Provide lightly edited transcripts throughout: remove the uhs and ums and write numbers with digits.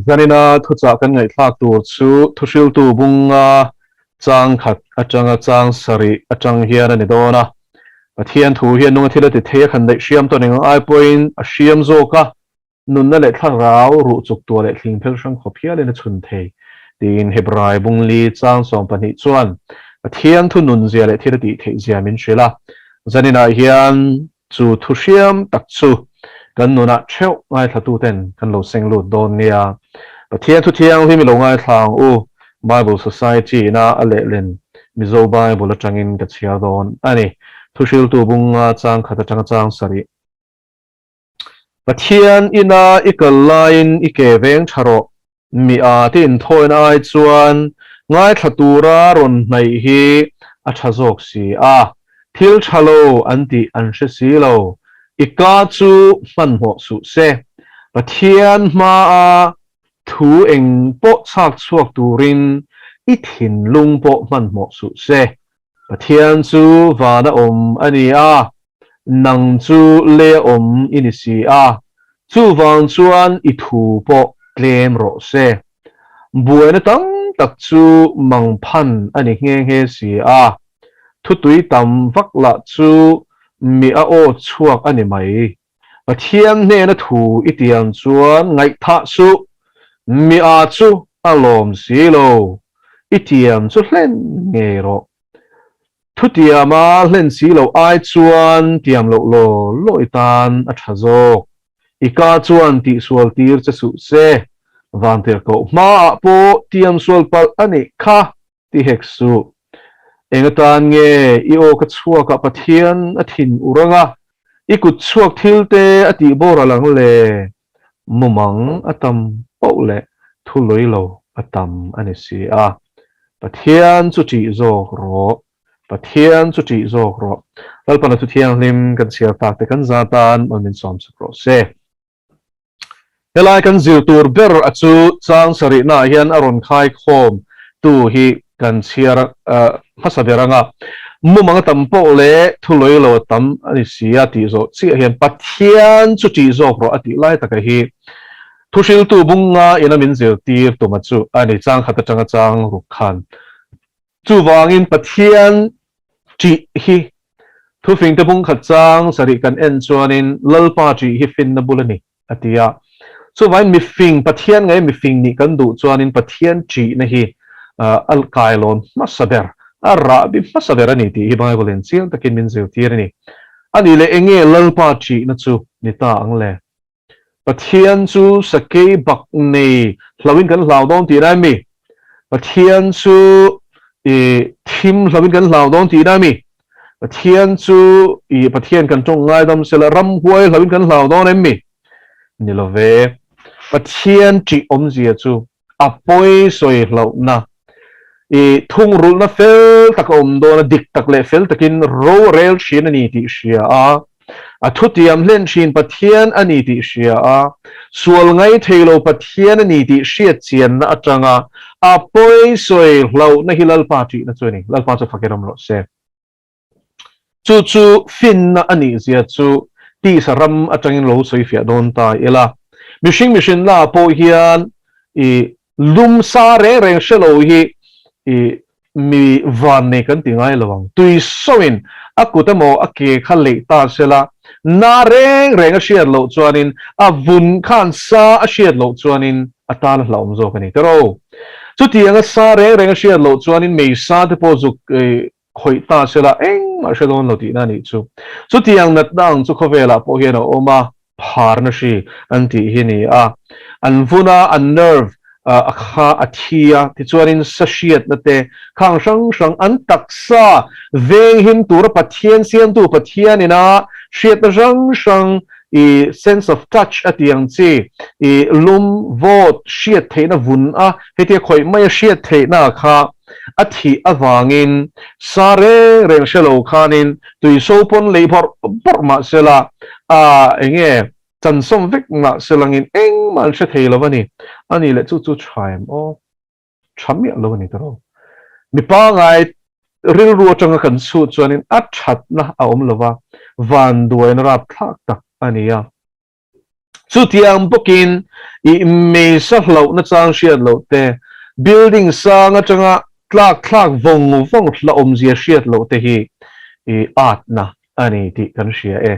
Zanina thuchah kan ngaihthlak tur chu thuhriltu bunga chang khat atanga chang sarih atang hian a ni dawn a. Pathian thu hian nunga thil a ti thei a khan daih hriam tawn eng ang ai pawhin a hriam zawk a, nunna leh thlarau ruh chuk tuah leh thling phel hrang khawp hialin a chhun thei, tiin Hebrai bungli chang 12 chuan Pathian thu nunzia leh thil a tih theihzia min hrilh a. Zaninah hian Chu thu hriam tak chu kan nunah theuh ngaithlatuten kan lo seng lut dawn nia. Pathian thu thianghlim i lo ngaithla ang u, Bible Society ina a lehlin Mizo Bible atangin ka chhiar dawn a ni. Thuhriltu bunga chang khat atanga chang sarih. Pathian ina i kal laiin i ke veng tha rawh. Mi a te inthawina ai chuan ngaithla tura rawn hnaih hi a tha zawk si a, thil tha lo an tih an hre si lo. I ka chu hmanhmawh suh se. Pathian hmaa thu eng pawh chhak chhuak turin i thinlung pawh hmanhmawh suh se. Pathian chu vana awm a ni a, nang chu lei a awm i ni si a, chuvang chuan i thu pawh tlem rawh se. Buaina tam tak chu mangphan a ni nghe nghe si a, thutui tam vak lah chu mi a aw chhuak a ni mai. Pathian hnena thu i tiang chuan ngaihthah suh, mi a chu a lawm si lo, i tiang chu hlen ngei rawh. Thutiama hlen si loh ai chuan tiam loh law law i tan a tha zawk. I ka chuan tihsual tir che suh se, vantirhkoh hmaah pawh tiam sual palh a nih kha ti hek suh. Eng atan nge i aw ka chhuakah Pathian a thin ur anga i kut chhuak thil te a tih bawr a lang le? Mumang a tam poh leh thu lui lo a tam a ni si a. Pathian chu ṭih zawk rawh. Pathian chu ṭih zawk rawh. Lalpana thu thianghlim kan chhiar tak te kan za tan mal min sawm sak rawh se. Helai kan zir tur ber a chu chang sarihna ah hian a rawn khai khawm tu hi kan chhiar hmasa ber anga mumang a tam pawh leh thu lawi lo a tam a ni si a tih zawh chiah hian Pathian chu ṭih zawk rawh a tih lai taka hi thuhriltu bunga ina min zirtir tuma chu a ni chang khat atanga chang ruk khan Chuvangin Pathian ṭih hi thufingte bung khat chang sarih kan en chuanin Lalpa ṭih hi finna bul a ni, a ti a. Chuvangin mifing, Pathian ngai mifing nih kan duh chuanin Pathian ṭihna hi a kailawn hmasa ber, a rahbi hmasa ber a ni tih hi Bible-in chiang takin min zirtir a ni. A nih leh enge Lalpa ṭihna chu ni ta ang le? Pathian chu sakei bak nei hlauhin kan hlau dawn tih lai mi? Pathian chu i thim hlauhin kan hlau dawn tih lai mi? Pathian chu i Pathian kan tawng ngaidam sela ramhuai hlauhin kan hlau dawn em mi? Ni lo ve. Pathian ṭih awmzia chu a pawi sawi hlauhna i thungrulhna fel tak a awm dawn a, dik tak leh fel takin ro a rel thin a ni tih hria a, a thutiam hlen thin Pathian a ni tih hria a, sual ngai thei lo Pathian a ni tih hriat chianna atanga a pawi sawi hlauhna hi Lalpa ṭihna chu a ni. Lalpa chu fakin awm rawh se. Chu chu finna a nih zia chu tisa ram atangin lo sawi fiah dawn ta ila. Mihring mihrinna ah pawh hian i lum sa reng reng hre lo hi i mi van nei kan ti ngai lo ang. Tui soin a kut emaw a ke kha leih ta sela, na reng reng a hriat loh chuanin a vun khan sa a hriat loh chuanin a tan a hlauhawm zawk a ni. Tiraw? Chutianga sa reng reng a hriat loh chuanin meisa te pawh zuk khawih ta sela engmah hre dawn lo tihna a nih chu. Chutiang natna ang chu khawvelah pawh hian a awm a, pharna hri an tih hi a ni a. An vun a, an nerve a kha a thi a, tichuanin sa hriatna te khang hrang hrang an taksa venghim tura Pathian siamtu Pathianin a hriatna hrang hrang i sense of touch a tih ang chi, i lum, vawt, hriat theihna vun a, hetia khawih maia hriat theihna kha a thih avangin sa reng reng hre lo khanin tui so pawn lei bawrh bawrh mah sela a enge chansawm vek mah selangin engmah an hre thei lo a ni. A nih leh chu chu tha em aw? Tha miah lo a ni tawh. Mi pangai rilru atanga kan chhut chuanin a thatna a awm lo va, vanduaina rapthlak tak a ni a. Chutiang bawkin i meisa hlauhna chang hriat loh te, building sang atanga tlak thlak vawng vawng hlauhawmzia hriat loh te hi i atna a ni tih kan hria e.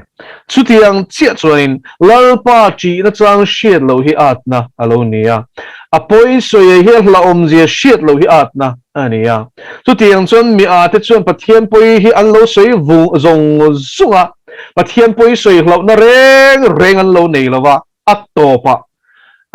Chutiang chiah chuanin Lalpa ṭihna chang hriat loh hi atna a lo ni a, a pawisawi hi a hlauhawmzia hriat loh hi atna a ni a. Chutiang chuan mi ate chuan Pathian pawi hi an lo sawi vung zawng zung a, Pathian pawi sawi hlauhna reng reng an lo nei lo va, a tawpah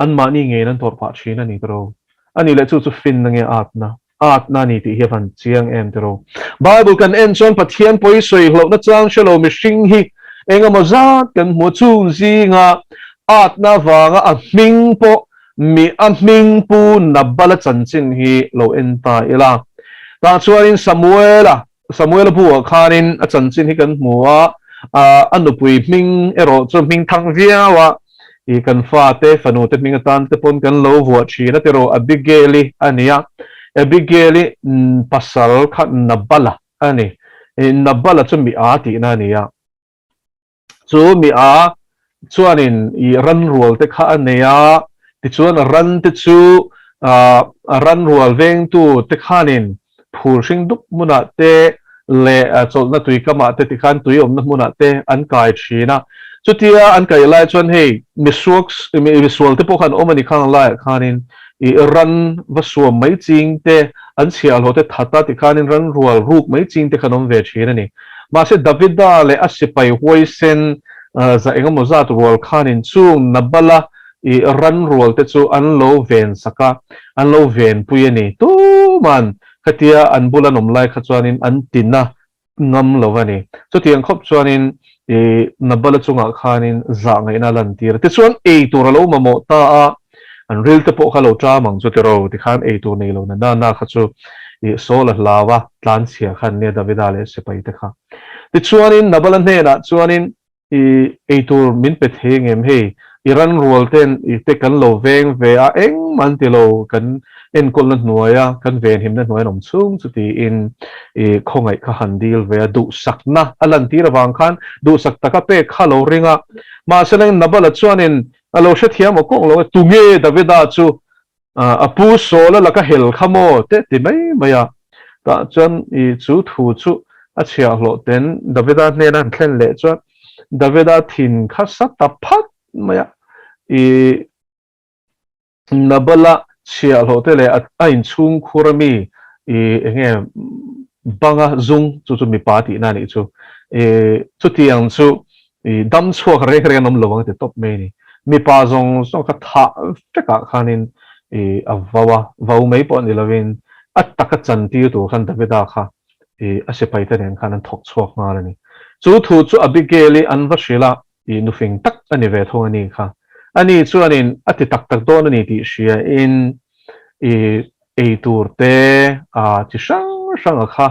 anmahni ngeiin an tawrh phah thin a ni tiro. A nih leh chu chu finna nge atna? Atna a ni tih hi a van chiang em tiro. Bible kan en chuan Pathian pawi sawi hlauhna chang hre lo mihring hi engemaw zat kan hmu a, chung zinga atna avanga a hming pawh Mi a hming pu Nabala chanchin hi lo en ta ila. Tah chuanin Samuela, Samuela buah khanin a chanchin hi kan hmu a, a nupui hming erawh chu hming thang viau a, i kan fate, fanute hming atan te pawn kan lo vuah thin a tiraw, Abigail-i a ni a. Abigail-i pasal kha Nabala a ni. Nabala chu mi a tihna a ni a. Chu mi a chuanin i ran rual te kha a nei a, tichuan ran te chu a ran rual vengtu te khanin phul hring dup hmunah te leh chawlhna tui kamah te tikhan tui awmna hmunah te an kai thin a. Chutia an kai lai chuan hei misuak misual te pawh khan awm a ni khang laiah khanin i ran va suam mai ching te an chhiahhlawh te that a tikhanin ran rual ruk mai ching te khan awm ve thin a ni. Mahse Davida leh a sipai huaisen za engemaw zat rual khanin chung Nabala i ran rual te chu an lo ven sak a, an lo venpui a ni. Tuman khatia an bul an awm lai kha chuanin an tina ngam lo a ni. Chutiang khawp chuanin i Nabala chungah khanin zah ngaihna a lantir a. Tichuan ei tur a lo mamawh ta a, An ril te pawh kha lo ṭam ang chu tiraw tikhan ei tur nei lo na na na kha chu i Saul a hlau a, tlanchhia khan nia Davida leh sipai te kha. Tichuanin Nabala hnenah chuanin i ei tur min pe thei ngem hei i ran rual ten i te kan lo veng ve a engmah an ti lo kan enkawlna hnuaia kan venhimna hnuai an awm chhung chu tiin i khawngaih kha han dil ve a duhsakna a lantir avang khan duhsak taka pek kha lo ring a mahse Nabala chuanin A lo hrethiam aw kawng lo e, tunge Davida chu a pu Saul-a laka hel kha maw te ti mai mai a. Tah chuan i chu thu chu a chhiahhlawh ten Davida hnena han thlen leh chuan Davida thin kha sa ta phat mai a, i Nabala chhiahhlawh te leh a inchhung khur ami i enge banga zung chu chu mipa tihna a nih chu. I chutiang chu i dam chhuak reng reng an awm lo ang ti tawp mai a ni. Mipa zawng zawng kha thah vekah khanin i a vau a, vau mai pawh ni lovin a taka chantir tur khan Davida kha i a sipaite nen khan an thawk chhuak nghal a ni. Chu thu chu Abigail-i an va hrilh a, i nufing tak a ni ve thung a ni kha. Ani chuanin a ti tak tak dawn a ni tih hriain i ei tur te a chi hrang hrang a kha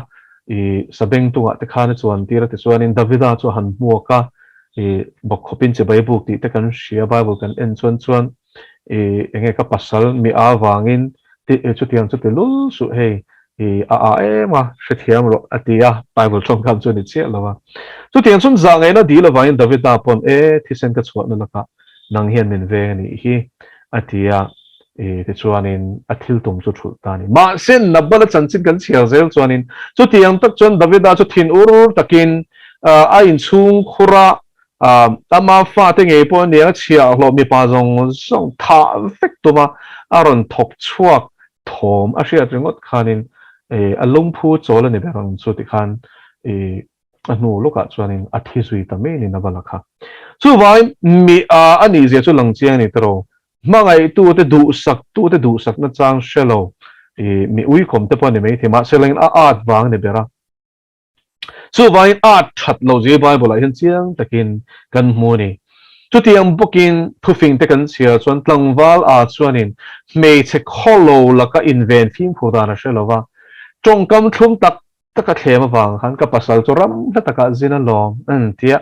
i sabeng tungah te khan a chuan tir a tichuanin Davida chu a han hmuak a, i bawkkhawpin chibai buk tih te kan hria Bible kan en chuan chuan i enge ka pasal mi a vangin ti chutiang chu ti lul suh hei i a a em a hrethiam rawh a ti a Bible tawngkam chu a ni chiah lo a. Chutiang chuan zah ngaihna dil avangin Davida pawn e thisen ka chhuahna lakah nang hian min veng a nih hi a ti a. I tichuanin a thil tum chu thulh ta a ni. Mahse, Nabala chanchin kan chhiar zel chuanin chutiang tak chuan Davida chu thin ur takin a inchhung khur a, ama fate ngei pawh a nia, a chhiahhlawh mipa zawng zawng thah vek tuma a rawn thawk chhuak thawm a hriat ringawt khanin a lungphu chawl a ni ber ang chu tikhan a hnu lawkah chuanin a thi zui ta mai a ni Nabala kha. Chuvangin mi a a nihzia chu lang chiang a ni tiraw. Hmangaihtute duhsaktute duhsakna chang hre lo i mi uikawm te pawh a ni maithei mahse lengin a at vang a ni ber a. Chuvangin at that lo zia Bible ah hian chiang takin kan hmu a ni. Chutiang bawkin thufing te kan chhiar chuan tlangval ah chuanin hmeichhe khawlo laka inven fimkhur dan a hre lo va, tawngkam thlum tak taka thlem avang khan ka pasal chu ram hla takah zin a lawm an ti a.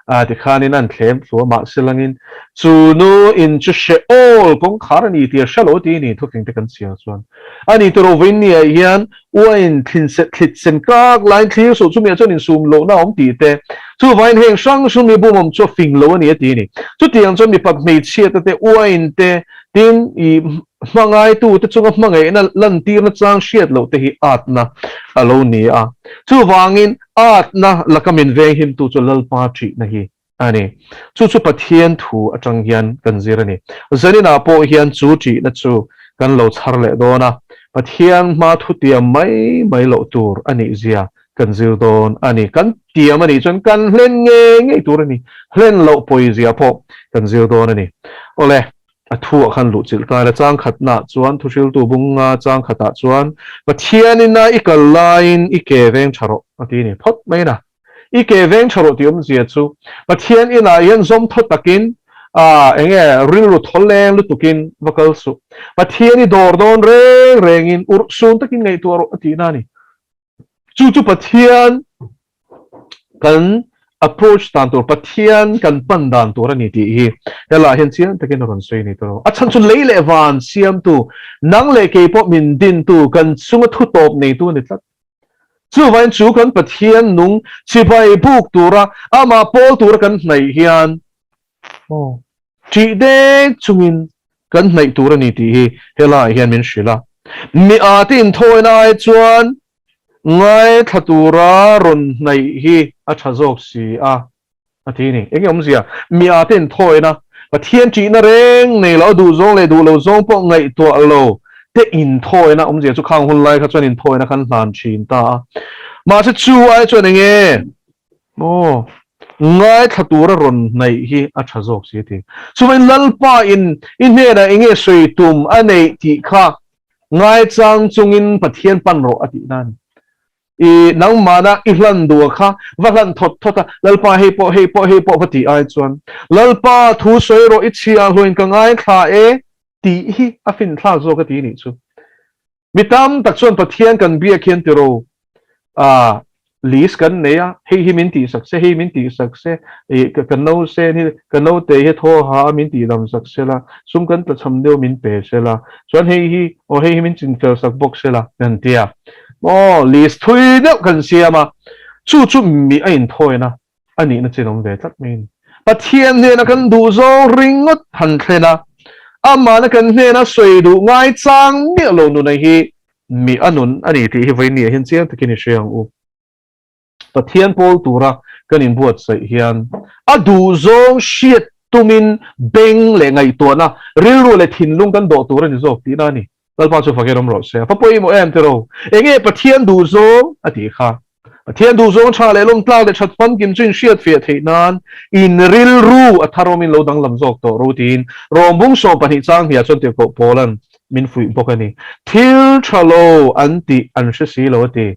A tikhanin an thlem thlu a, mahse langin chu nu in chu Sheol kawngkhar a ni tih a hre lo tih ni thuthleng te kan chhiar chuan a ni tawh vawiin ni ah hian uain thlit sen kak laiin thlir suh chumi ah chuan insum lohna a awm tih te chuvangin heng hrang hrang mi bum awm chu a fing lo a ni a ti a ni. Chutiang chuan mipat hmeichhia te te uain te tin i hmangaitute chunga hmangaihna lantirna chang hriat loh te hi atna a lo ni a. Chuvangin atna laka min venghimtu chu Lalpa ṭihna hi a ni. Chu chu Pathian thu aṭang hian kan zir a ni. Zaninah pawh hian chu ṭihna chu kan lo chhar leh dawn a, Pathian hma thutiam mai mai loh tur a nih zia kan zir dawn a ni. Kan tiam a nih chuan kan hlen ngei ngei tur a ni. Hlen loh pawizia pawh kan zir dawn a ni. Awle. A thu ah khan luh chilh ta ila, chang khatnaah chuan thuhriltu bunga chang khatah chuan Pathianina i kal laiin i ke veng tha rawh a ti a ni phawt mai na. I ke veng tha rawh tih awmzia chu Pathian inah hian zawm thaw takin ah eng nge rilru thaw leng lutukin va kal suh. Pathian i dawr dawn reng rengin urhsun takin ngaihtuah rawh a tihna a ni. Chu chu Pathian kan approach dan tur, Pathian kan pan dan tur a ni tih hi helaiah hian chiang takin a rawn sawi a ni tawh. A chhan chu lei leh van siamtu, nang leh kei pawh min dintu, kan chunga thu tawp neitu a ni tlat. Chuvangin chu kan Pathian nung chibai buk tura, amah pawl tura kan hnaih hian Aw, ṭih dek chungin kan hnaih tur a ni tih hi helaiah hian min hrilh a. Mi ate inthawina ai chuan ngaithla tura rawn hnaih hi a ṭha zawk si a, a ti a ni. Enge awmzia? Mi ate inthawina, Pathian ṭihna reng nei lo, a duh zawng leh duh lo zawng pawh ngaihtuah lo te inthawina awmzia chu khang hun lai kha chuan inthawina khan hlan ṭhin ta a. Mahse chu ai chuan enge? Aw, ngaithla tura rawn hnaih hi a tha zawk si a ti. Chuvangin Lalpa in i hnenah eng nge sawi tum a neih tih kha ngaichang chungin Pathian pan rawh a tih na a ni. I nangmahna i hlan duh a kha va hlan thawt thawt a, Lalpa hei pawh hei pawh hei pawh va tih ai chuan Lalpa thu sawi rawh i chhia hluain ka ngaithla e tih hi a finthlak zawk a ti nih chu. Mi tam tak chuan Pathian kan biak hian tiro ah list kan nei a, hei hi min tihsak se, hei min tihsak se, ih ka no sen hi, ka note hi thaw ha a min tihdam sak se la, sum kan tlachham deuh min pe se la, chuan hei hi aw hei hi min chinfel sak bawk se la kan ti a. Aw list thui deuh kan siam a, chu chu mi a inthawina a nihna chin awm ve tlat mai a ni. Pathian hnena kan duh zawng ringawt han thlen a, amahna kan hnena sawi duh ngai chang miah lo nuna hi mi a nun a ni tih hi vawiin hian chiang takin i hre ang u. Pathian pawl tura kan inbuatsaih hian a duh zawng hriat tumin beng leh ngaihtuahna, rilru leh thinlung kan dawh tur a ni zawk tihna a ni. Lalpa chu fakin awm rawh se. A fa pawimawh em tiraw? Enge Pathian duh zawng a tih kha? Pathian duh zawng tha leh lawmtlak leh that famkim chu inhriat fiah theih nan in rilru a thar awmin lo danglam zawk tawh ro tiin Rawmbung 12 chang hniah chuan tirhkoh Paula'n min fuih bawk a ni. Thil tha lo an tih an hre si lo a ti.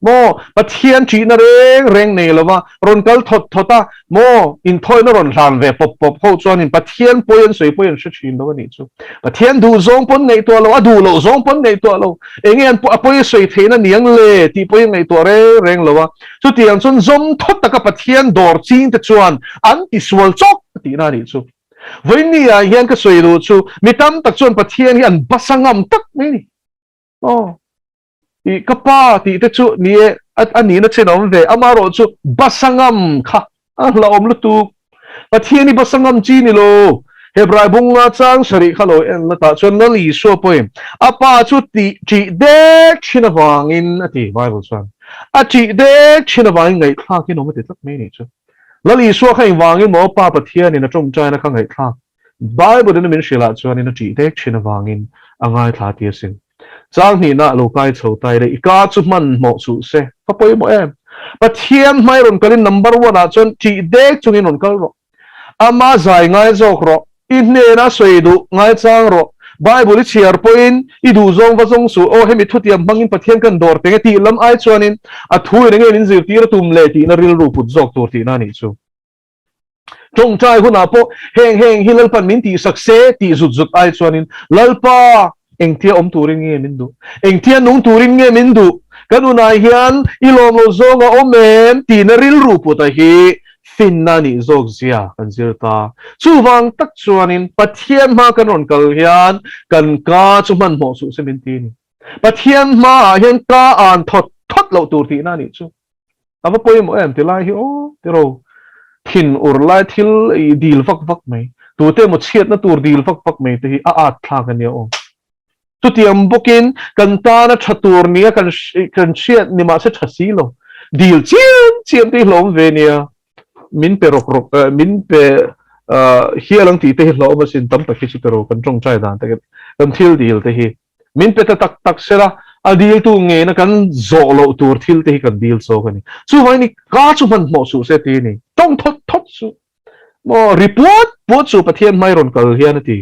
Maw, Pathian ṭihna reng reng nei lova rawn kal thawt thawt a, maw, inthawina rawn hlan ve pawp pawp ho chuanin Pathian pawi an sawi pawi an hre ṭhin lo a nih chu. Pathian duh zawng pawn ngaihtuah lo, a duh loh zawng pawn ngaihtuah lo, enge an a pawi a sawi theihna niang le tih pawi an ngaihtuah reng reng lo a. Chutiang chuan zawm thawt taka Pathian dawr ching te chuan an tisual chawk a tihna a nih chu. Vawiin ah hian ka sawi duh chu mi tam tak chuan Pathian hi an basa ngam tak mai a ni. Aw. I ka pa tih te chu ni e, a nihna chin a awm ve, amaherawh chu Basangam kha a hlauhawm lutuk. Pathian hi Basangam chi ni lo. Hebrai bunga chang sarih kha lo en la tah chuan Lal Isua pawhin a pa chu tih ṭih dek ṭhin avangin a ti, Bible chuan. A ṭih dek ṭhin avangin ngaihthlakin awm a ti tlat mai nih chu. Lal Isua kha engvangin maw Pa Pathianin a ṭawngṭaina kha ngaihthlak? Bible in a min hrilh ah chuanin a ṭih dek ṭhin avangin a ngaithla ti asin. Chang hnihna lo kai chho ta ila i ka chu hmanhmawh suh se, ka pawimawh em? Pathian hmai rawn kalin number one ah chuan ṭih dek chungin rawn kal rawh. Ama zai ngai zawk rawh, i hnena sawi duh ngai chang rawh. Bible i chhiar pawhin i duh zawng va zawng suh, aw hemi thutiam hmangin Pathian kan dawr teng e tih lam ai chuanin a thu in enge min zirtir a tum le tihna rilru put zawk tur tihna a nih chu. Tawngtai hunah pawh heng heng hi Lalpan min tihsak se tih zut zut ai chuanin Lalpa engtia awm turin nge min duh? Engtia nung turin nge min duh? Ka nunah hian i lawm lo zawng a awm em? tihna rilru puta hi finna nih zawk zia kan zir ta. Chuvang tak chuanin Pathian hma kan rawn kal hian kan ka chu hmanhmawh suh se min ti a ni. Pathian hmaah hian ka an thawt thawt loh tur tihna a nih chu. A va pawimawh em ti lai hi aw tiro. Thin ur lai thil i dil vak vak mai, tute emaw chhiatna tur dil vak vak mai te hi a at thlak a nia aw. Chutiang bawkin kan tana tha tur nia kan kan hriat ni mahse tha si lo. Dil chiam chiam te hi hlawm ve nia. Min pe rawk rawk min pe hial ang tih te hi hlawm asin tam tak hi chu tiro kan tawngtai dan te kan thil dil te hi. Min pe ta tak tak sela a diltu ngeina kan zawh loh tur thil te hi kan dil chawk a ni. Chuvangin i ka chu hmanhmawh suh se ti a ni. Tawng thawt thawt suh. Maw ri puat puat suh Pathian hmai rawn kal hian a ti.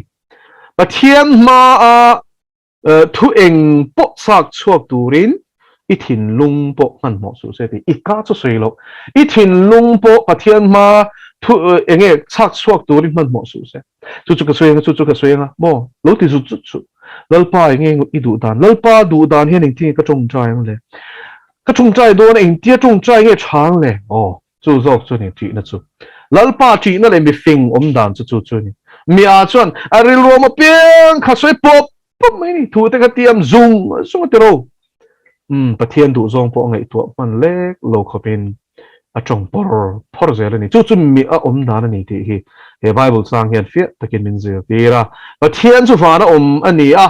Pathian hmaa thu eng pawh chak chhuak turin i thinlung pawh hmanhmawh suh se ti. I ka chu sawi loh. I thinlung pawh Pathian hmaa thu eng nge chak chhuak turin hmanhmawh suh se. Chu chu ka sawi anga, chu chu ka sawi anga, maw? Lo ti zut zut suh. Lalpa eng nge i duh dan? Lalpa duh dan hian engtin nge ka tawngtai ang le? Ka tawngtai dawn a, engtia tawngtai nge tha ang le? Aw, chu zawk chu a ni ṭihna chu. Lalpa ṭihna leh mifing awm dan chu chu chu a ni. Mia chuan a rilruam apiang kha sawi pawp pawp mai a ni. Thute kha tiam zung zung a ti ro. Umm, Pathian duhzawng pawh a ngaihtuah hman lek lo khawpin a tawng pawr phawr zel a ni. Chu chu mi a awm dan a ni tih hi he Bible chang hian fiah takin min zirtir a. Pathian chu vana awm a ni a,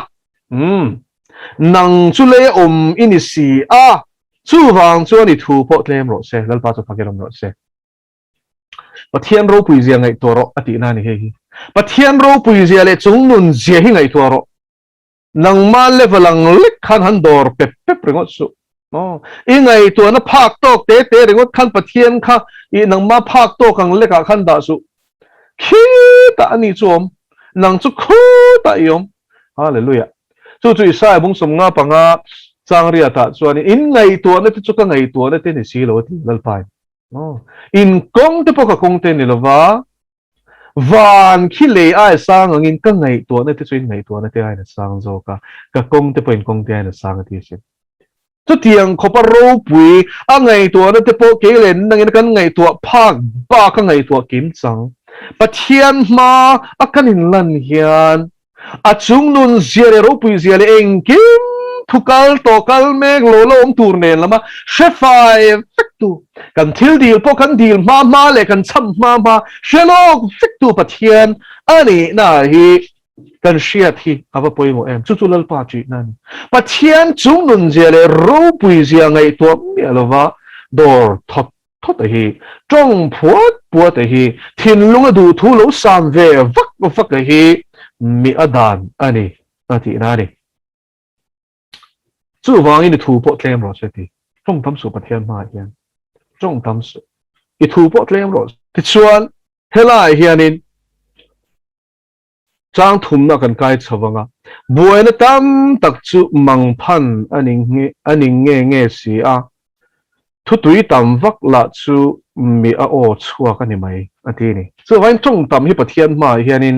umm, nang chu lei a awm i ni si a, chuvang chuan i thu pawh tlem rawh se, Lalpa chu fakin awm rawh se. Pathian ropui zia ngaihtuah rawh a tihna a ni hei hi. Pathian ropui zia leh chungnun zia hi ngaihtuah rawh. Nangmah level ang lek khan han dawr pep pep ringawt suh. Aw, i ngaihtuahna phak tawk te te ringawt khan Pathian kha i nangmah phak tawk ang lekah khan dah suh. Khitah a ni chu awm, nang chu khutah i awm. Hallelujah. Chu chu Isaiah bung 55 chang riatah chuan in ngaihtuahna te chu ka ngaihtuahna te ni si lo a ti Lalpain. Aw, in kawng te pawh ka kawng te ni lova, Van khi lei aia sang angin ka ngaihtuahna te chu in ngaihtuahna te aiin a sang zawk a, ka kawng te pawh in kawng te aiin a sang a ti a sin. Chutiang khawpa ropui a ngaihtuahna te pawh kei leh nangin kan ngaihtuah phak bak a ngaihtuah kim chang. Pathian hma a kan inlan hian A chung nun zia leh ropui zia leh engkim thu kal tawh kal mek lo la awm tur nen lama hre fai vek tu, kan thil dil pawh kan dil hma hma leh kan cham hma hma hre lawk vek tu Pathian a nihna hi kan hriat hi a va pawimawh em? Chu chu Lalpa ṭihna a ni. Pathian chung nun zia leh ropui zia ngaihtuah miah lova dawr thawt Thawta hi, tawng phuat puata hi, thinlunga duhthu lo sam ve vak vaka hi mi a dan a ni a tihna a ni. Chuvangin i thu pawh tlem rawh se ti. Tawng tam suh Pathian hmaah hian. Tawng tam suh. I thu pawh tlem rawh se. Tichuan, helaiah hianin Chang thumna kan kai chho vang a, buaina tam tak chu mangphan a ni a ni nge nge si a, thutui tam vak lah chu mi a aw chhuak a ni mai a ti a ni. Chuvangin tawng tam hi Pathian hmaah hianin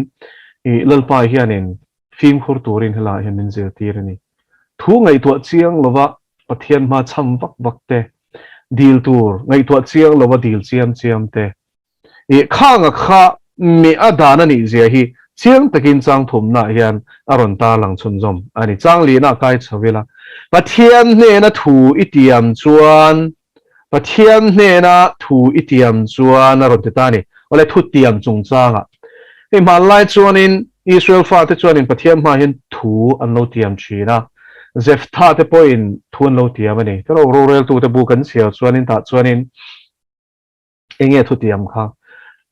i Lalpa hianin fimkhur turin helaiah hian min zirtir a ni. Thu ngaihtuah chiang lova Pathian hma cham vak vak te, dil tur ngaihtuah chiang lova dil chiam chiam te, I khanga kha mi a dan a nih zia hi chiang takin chang thumnaah hian a rawn tarlang chhunzawm a ni. Chang lihna kai chho ila, Pathian hnena thu i tiam chuan, Pathian hnena thu i tiam chuan a rawn ti ta a ni. Awle thu tiam chungchangah hei hmanlai chuanin Israel fate chuanin Pathian hmaah hian thu an lo tiam thin a, Jephthah te pawhin thu an lo tiam a ni. Tilo roreltute bu kan chhiar chuanin tah chuanin, Enge thutiam kha?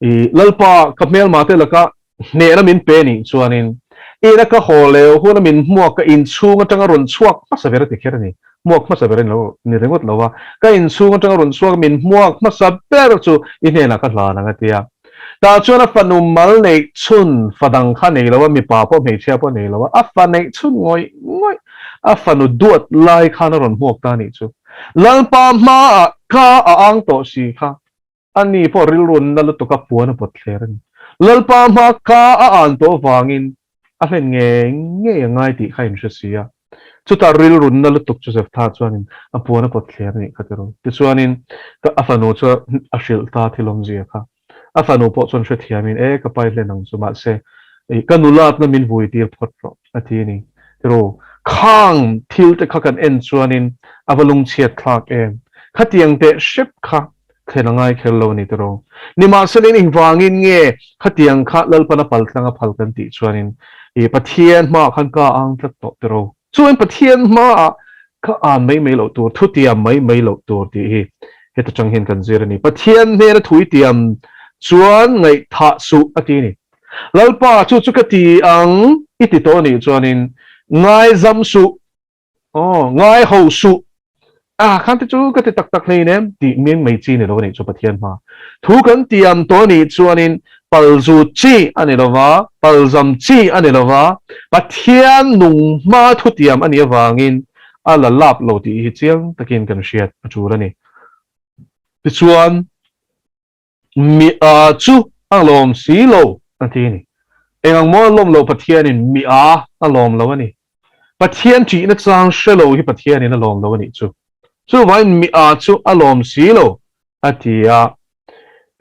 I Lalpa, ka hmelma te laka hnehna min pe nih chuanin ina ka haw leh huna min hmuak ka inchhung atanga rawn chhuak hmasa ber a ti kher a ni. Hmuak hmasa ber a ni lo, ni ringawt lo a. Ka inchhung atanga rawn chhuak min hmuak hmasa ber chu i hnenah ka hlan ang a ti a. Tah chuan a fanu mal neih chhun fa dang kha nei lo a, mipa pawh hmeichhia pawh nei lo a, a fa neih chhun ngawih ngawih a fanu duat lai khan a rawn hmuak ta a nih chu. Lalpa hmaah ka a ang tawh si kha, ani pawh rilrunna lutuka puan a pawt thler a ni. Lalpa hmaa ka a an tawh vangin a hlen ngei ngei a ngai tih kha inhre si a. Chutah rilrunna lutuk chu Jephtha chuanin a puan a pawt thler a nih kha tiraw. Tichuanin a fanu chu a hrilh ta thil awmzia kha. A fanu pawh chuan hrethiamin, E, ka pai hlen ang chu, mahse, ka nulatna min vui tir phawt rawh, a ti a ni. Tiraw, khang thil te kha kan en chuanin a va lungchhiat thlak em? Khatiang teh hrep kha thlen a ngai kher lo a ni tiraw. Nimahsela engvangin nge khatiang kha Lalpan a pal tlang a phal kan tih chuanin i Pathian hmaah khan ka ang tlat tawh tiraw. Chuan Pathian hmaah ka an mai mai loh tur, thutiam mai mai loh tur tih hi heta tang hian kan zir a ni. Pathian hnena thui tiam chuan ngaihthah suh a ti a ni. Lalpa chu chu ka ti ang i ti tawh a nih chuanin ngaizam suh. Aw, ngai ho suh. A, khan te chu ka ti tak tak hlein em? Tih meng mai chi ni lo a nih chu Pathian hma. Thu kan tiam tawh a nih chuanin palzut chi a ni lo va, palzam chi a ni lo va, Pathian nung hma thutiam a nih avangin a la lap lo tih hi chiang takin kan hriat a tul a ni. Tichuan. Mi a chu a lawm si lo a ti a ni. Eng ang maw a lawm loh Pathianin mi a a lawm lo a ni. Pathian ṭihna chang hre lo hi Pathianin a lawm lo a nih chu. Chuvangin mi a chu a lawm si lo a ti a.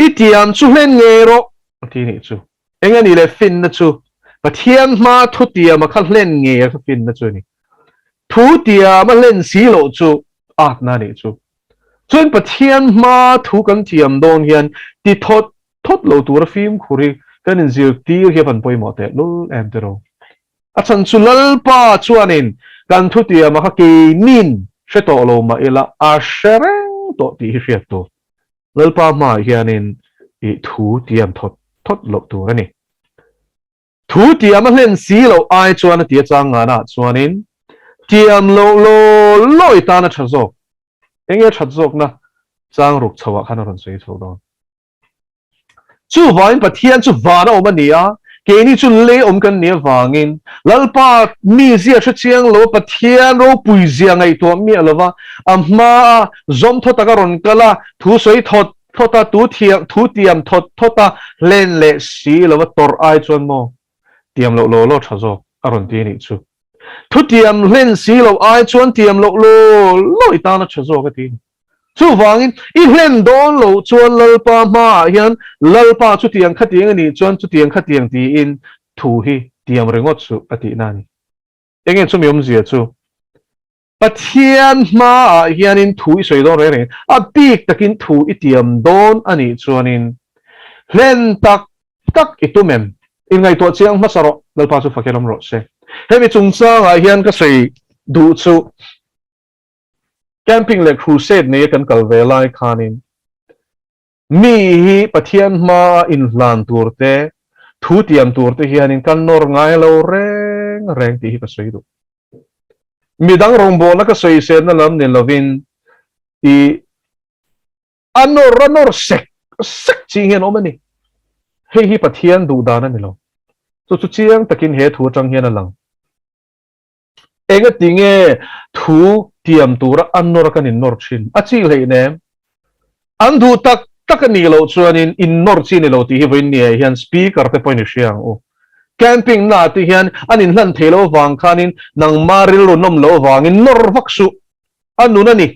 I tiam chu hlen ngei rawh a ti a nih chu. Eng a nih leh finna chu Pathian hma thutiama kha hlen ngei a kha finna chu a ni. Thu tiam a hlen si loh chu atna a nih chu. Chuan Pathian hma thu kan thiam dawn hian ti thawt thawt lo tura fimkhur hi kan inzirtir hi a van pawimawh teh lul em tiraw. A chhan chu Lalpa chuanin kan thutiama kha keinin hre tawh lo mah ila a hre reng tawh tih hi hriat tur. Lalpa hmaah hianin i thu tiam thawt thawt loh tur a ni. Thu tiam a hlen si loh ai chuan a ti a chang ngana chuanin tiam loh law law i tan a tha zawk. Enge a that zawkna chang ruk chhoah khan a rawn sawi chho dawn. Chuvangin Pathian chu van a awm a ni a, keini chu lei awm kan nih avangin Lalpa mizia hre chiang lo a Pathian ropui zia ngaihtuah miah lova a hmaa zawm thaw taka rawn kal a, thu sawi thawt Thawt a, tu thiam, thu tiam thawt thawt a, hlen leh si lo a tawrh ai chuan maw tiam loh law law tha zawk a rawn ti a nih chu. Thu tiam hlen si loh ai chuan tiam loh law law i tan a tha zawk a ti a ni. Chuvangin i hlen dawn loh chuan Lalpa hmaah hian Lalpa chutiang khatiang a nih chuan chutiang khatiang tiin thu hi tiam ringawt suh a tihna a ni. Enge chumi awmzia chu? Pathian hmaah hianin thu i sawi dawn reng reng, a bik takin thu i tiam dawn a nih chuanin hlen tak tak i tum em? Inngaihtuah chiang hmasa rawh, Lalpa chu fakin awm rawh se. Hemi chungchangah hian ka sawi duh chu camping leh crusade neia kan kal ve lai khanin mi hi Pathian hmaa inhlan tur te, thu tiam tur te hianin kan nawr ngai lo reng reng tih hi ka sawi duh. Midang rawngbawlna ka sawiselna lam ni lovin i a nawr a nawr sek sek chi hian awm a ni. Hei hi Pathian duh dan a ni lo. Chu chu chiang takin he thu atang hian a lang. Engati nge thu tiam tura a nawr a kan innawr thin? A chi hleinem. An duh tak tak a nih loh chuanin innawr chi ni lo tih hi vawiin ni ah hian speaker te pawhin i hria ang u. Camping na ah te hian an inhlan thei loh avang khanin nangma rilru nawm loh avangin nawr vak suh. A nun a ni.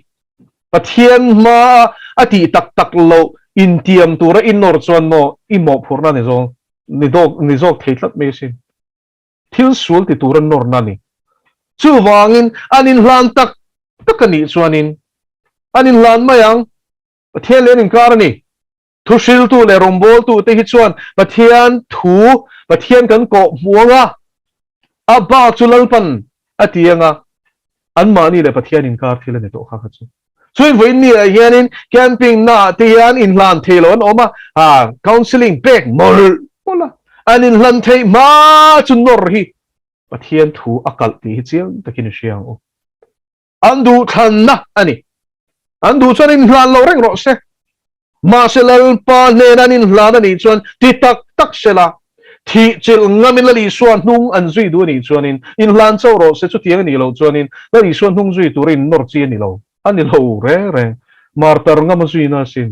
Pathian hmaa a tih tak tak loh intiam tura innawr chuan maw i mawhphurhna ni zawng ni zawk thei tlat mai asin. Thil sual ti tura nawrna a ni. Chuvangin an inhlan tak tak a nih chuanin an inhlan mai ang. Pathian leh an inkar a ni. Thuhriltu leh rawngbawltu te hi chuan Pathian thu, Pathian kan kawh hmu ang a, a bak chu Lalpan a ti ang a, anmahni leh Pathian inkar thil a ni tawh kha kha chu. Chuin vawiin ni ah hianin camping na ah te hian inhlan thei lo an awm a, ha counselling pek mawlh mawlh a, an inhlan theih hma chu nawr hi Pathian thu a kalh tih hi chiang takin i hria ang u. An duhthlanna a ni. An duh chuan inhlan lo reng rawh se. Mahse Lalpa hnena an inhlan a nih chuan ti tak tak sela, thih chilh ngamin Lal Isua hnung an zui duh a nih chuanin inhlan chauh rawh se, chutiang a nih loh chuanin Lal Isua hnung zui tura innawr chi a ni lo, a ni lo reng reng. Martar ngam a zuina asin.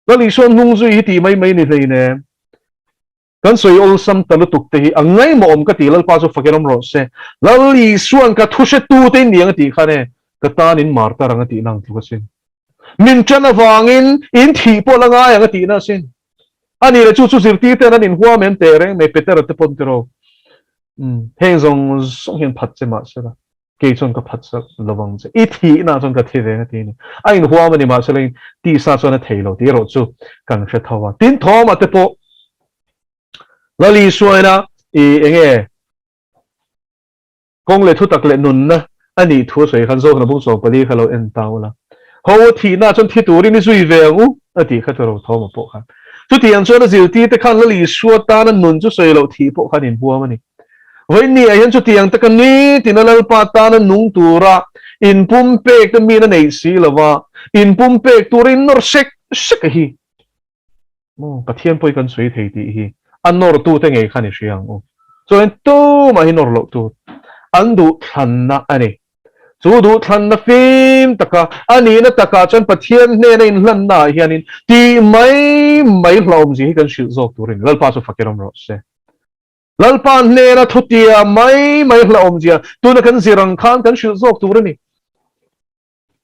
Lal Isua hnung zui hi tih mai mai ni hleinem. Kan sawi awlsam ta lutuk te hi a ngaimawhawm ka ti, Lalpa chu fakin awm rawh se. Lal Isua'n ka thu hretu te in ni ang a tih khan e, ka tan in mar tar ang a tihna ang tluk asin. Min ṭan avangin in thih pawh la ngai ang a tihna asin. A nih leh chu chu zirtir ten an inhuam em teh reng mai, Petera te pawn tiraw. Umm, heng zawng zawng hian phat che mahsela. Kei chuan ka phat sak lo vang che. I thihna chuan ka thi ve nga ti a ni. A inhuam a ni mahse lengin tisa chuan a thei lo tih erawh chu kan hre tho a. Tin Thawma te pawh Lali Suaina i enge kawng leh thutak leh nunna a nih thu a sawi khan Zohna bung 14 kha lo en ta ula. Ho thihna chuan thi turin i zui ve ang u a tih kha chu ro Thawma pawh khan. Chutiang chuan a zirtirte khan Lali Sua tana nun chu sawi loh thih pawh khan inhuam a ni. Vawinia hian chutiang taka nitina Lalpa tana nung tura inpumpek te min a neih si lova, inpumpek tura in nawr sek sek a hi. Maw, Pathian pawh hi kan sawi thei tih hi a nawrtute ngei khan i hria ang u. Chuan tumah hi nawr loh tur an duhthlanna a ni. Chu duhthlanna fim taka a nihna takah chuan Pathian hnena inhlanna ah hianin tih mai mai hlauhawmzia hi kan hrilh zawk tur a ni. Lalpa chu fakin awm rawh se. Lalpa hnena thutia mai mai hlauhawmzia tuna kan zir ang khan kan hrilh zawk tur a ni.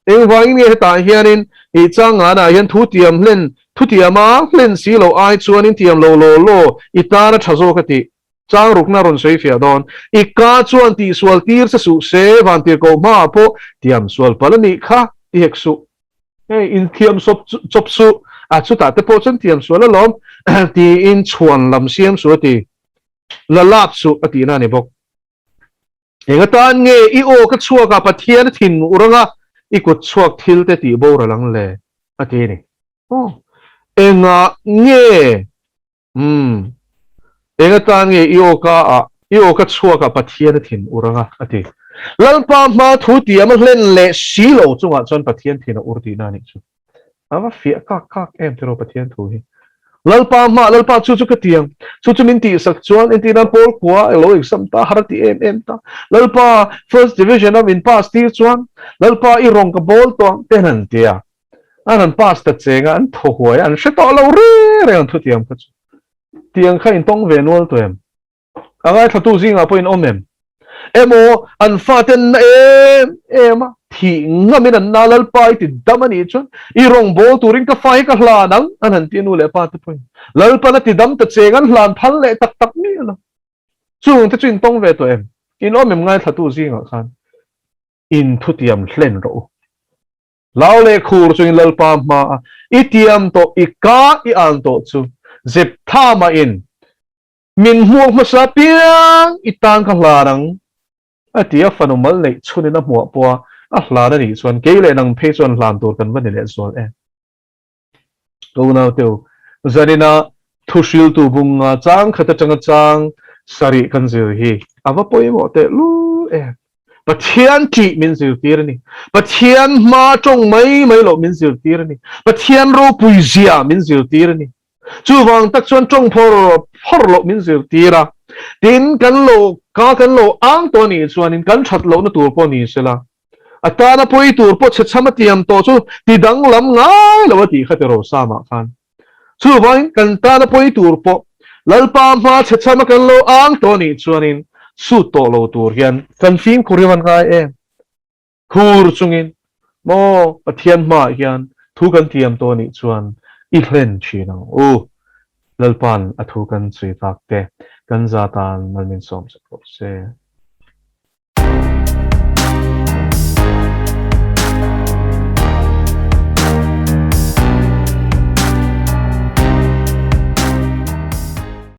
Engvangin nge hetah hianin i changanah hian thu tiam hlen, thu tiama hlen si loh ai chuanin tiam lo law law i tan a tha zawk a tih chang rukna rawn sawi fiah dawn. I ka chuan tihsual tir che suh se, vantirhkoh hmaah pawh tiam sual palh a nih kha ti hek suh. Hei inthiam sawp chawp suh, a chutah te pawh chuan thiam sual alawm tiin chhuan lam siam suh a ti, la lap suh a tihna a ni bawk. Eng atan nge i aw ka chhuak a Pathian a thin ur anga i kut chhuak thil te tih boral ang le a ti a ni. Aw engah nge Umm. Eng atan nge i awka ah, i awka chhuak ah Pathian a thin ur anga? a ti. Lalpa hma thu tiam a hlen leh si lo chungah chuan Pathian thin a ur tihna a nih chu. A va fiah kak kak em tiraw Pathian thu hi. Lalpa hma, Lalpa chu chu ka ti ang, chu chu min tihsak chuan entir nan Paul kua a lo exam ta, har a ti em em ta. Lalpa first division a min pass tir chuan Lalpa i rawng ka bawl tawh ang te han ti a. An han pass ta cheng a, an thaw huai a, an hre tawh lo reng reng ang thutiang kha chu. Tiang kha intawng ve nual tawh em? A ngaithlatu zingah pawh in awm em? Emaw an fate an na em em a, thih ngamin an na Lalpa i ti dam a nih chuan i rawngbâwl turin ka fa hi ka hlan ang an han ti a nu leh pa te pawhin. Lalpan a ti dam ta cheng an hlan phal leh tak tak miah lo. Chungte chu intawng ve tawh em? In awm em ngaithlatu zingah khan in thutiam hlen rawh u. Lau leh khur chungin Lalpa hmaa i tiam tawh, i ka i an tawh chu Zeptha mahin min hmuak hmasa piang i tan ka hlan ang, a ti a. Fanu mal neih chhunin a hmuah pawha a hlan a nih chuan kei leh nang phei chuan hlan tur kan va ni leh zual em? Ka unaute u, zanina thuhriltu bunga chang khat atanga chang sarih kan zir hi a va pawimawh teh lul em. Pathian ṭih min zirtir a ni. Pathian hma ṭawng mai mai loh min zirtir a ni. Pathian ropui zia min zirtir a ni. Chuvang tak chuan ṭawng phawr phawr loh min zirtir a. Tin, kan lo ka kan lo ang tawh a nih chuanin kan ṭhat lohna tur pawh ni sela, A tana pawi tur pawh chhechham a tiam tawh chu ti danglam ngai lo a tih kha ti Rosamah khan. Chuvangin kan tana pawi tur pawh Lalpa hma chhechham a kan lo ang tawh anih chuanin sut tawh lo tur hian kan fimkhur hi van ngai em? Khur chungin maw Pathian hmaah hian thu kan tiam tawh anih chuan i hlen thin ang u. Lalpa'n a thu kan chhui tak te kan za tan mal min sawm sak rawh se.